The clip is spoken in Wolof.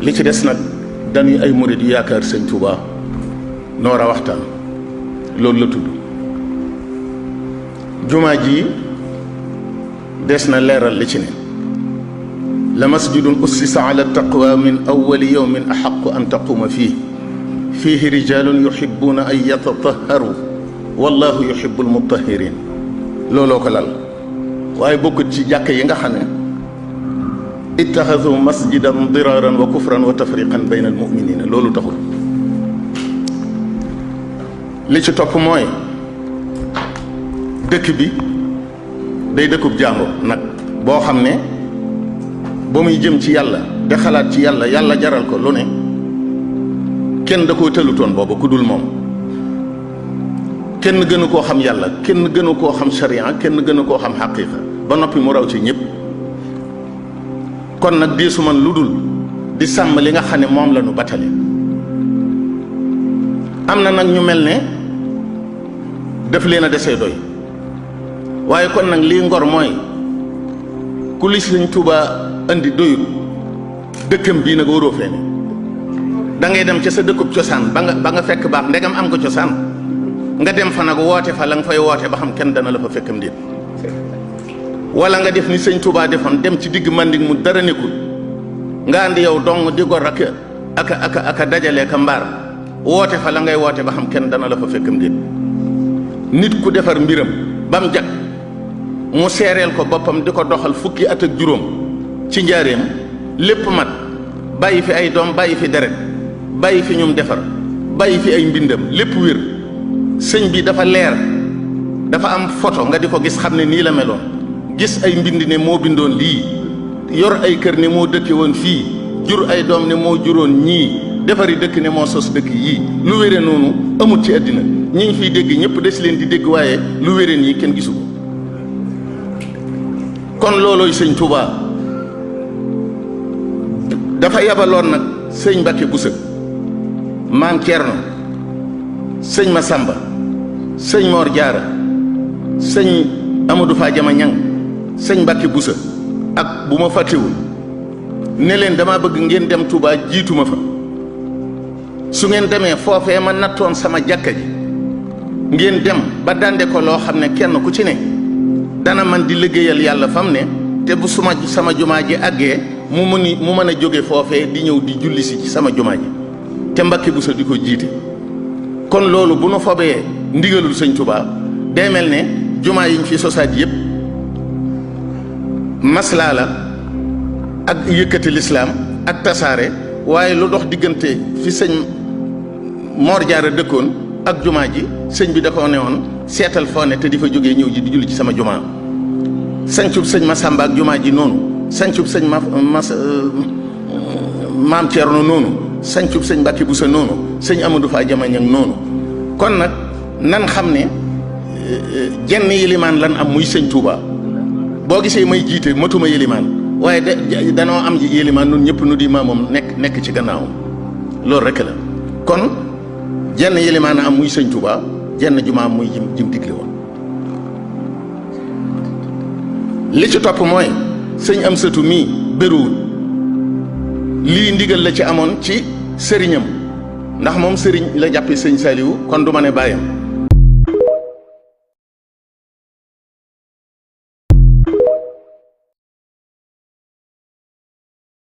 li ci des nag dañuy ay murid yu yaakaar sëñ Touba noor a waxtaan loolu la tudd. jumaa ji des na leeral li ci ne la masjidun ussisa ala taqwa min awwali yawmin axaqu an taquma fiihi rijalun yuhibbuna an yatatahharu wallahu yuhibbul mutahhirin looloo ko lal waaye bokkut ci jàkk yi nga xam ne ittaxadu masjidan diraran wa kufran wa tafriqan bayna al muminina loolu taxul. li ci topp mooy dëkk bi day dëkkub jàmbur nag boo xam ne ba muy jëm ci yàlla de xalaat ci yàlla yàlla jaral ko lu ne kenn da koo tëlutoon booba ku dul moom. kenn gënu koo xam yàlla kenn gënu koo xam sharia kenn gënu koo xam xaqiiqa ba noppi mu raw ci ñëpp. kon nag diisu man lu dul di sàmm li nga xam ne moom la ñu batale. am na nag ñu mel ne daf leen a desee doy waaye kon nag lii ngor mooy ku li Sëñ Tuubaa andi doyut dëkkam bii nag waroo fee ne da ngay dem ca sa dëkkub cosaan ba nga fekk baax ndegam am ko cosaan nga dem fa nag woote fa la nga fay woote ba xam kenn dana la fa fekkam déet. wala nga def ni Sëñ Tuubaa defoon dem ci digg Manding mu dara nekkul nga andi yow dong di gor aka dajalee ka mbaar woote fa la ngay woote ba xam kenn dana la fa fekkam déet. nit ku defar mbiram ba mu jag mu seereel ko boppam di ko doxal fukki at ak juróom ci njaareem lépp mat bàyyi fi ay doom bàyyi fi deret bàyyi fi ñum defar bàyyi fi ay mbindam lépp wér sëñ bi dafa leer dafa am photo nga di ko gis xam ne nii la meloon gis ay mbind ne moo bindoon lii yor ay kër ne moo dëkke woon fii jur ay doom ne moo juróon ñii defari dëkk ne moo sos dëkk yii lu wére noonu amut ci àddina ñi ngi fiy dégg ñëpp des leen di dégg waaye lu wére nii kenn gisu ko. kon loolooy sëñ Touba dafa yabaloon nag sëñ Mbàkke Buso maam Cerno sëñ Masamba sëñ Mor Jaara sëñ Amadou Fa Jama Ñang sëñ Mbàkke Buso ak bu ma fàttewul ne leen dama bëgg ngeen dem Touba jiituma fa su ngeen demee foofee ma nattoon sama jàkka ji ngeen dem ba dande ko loo xam ne kenn ku ci ne dana man di liggéeyal yàlla fam ne te bu sama jumaa ji àggee mu mën a jóge foofee di ñëw di julli si ci sama jumaa ji te Mbàkke Buso di ko jiite. kon loolu bu nu fobee ndigalul sëñ Touba day mel ne jumaa yi ñu fi sosaat yëpp maslaa la ak yëkkati lislaam ak tasaare waaye lu dox diggante fi sëñ Mor Jaara dëkkoon ak jumaa ji sëñ bi da ko ne woon seetal foo ne te di fa jógee ñëw ji di julli ci sama jumaa. sancub sëñ Masamba ak jumaa ji noonu sancub sëñ maam Cerno noonu sancub sëñ Mbàkke Buso noonu sëñ Amadou Fa Jama Ñang noonu. kon nag nan xam ne jenn yilimaan lan am muy sëñ Touba boo gisee may jiite matuma yilimaan waaye danoo am yilimaan nun ñëpp nu di maamoom nekk ci gannaawam loolu rek la. kon jenn yilimaan a am muy sëñ Touba jenn jumaa muy jim digle woon. li ci topp mooy sëñ Amsatu mii bëriwul lii ndigal la ci amoon ci sëriñam ndax moom sëriñ la jàppe sëñ Saliou kon du ma ne bàyyam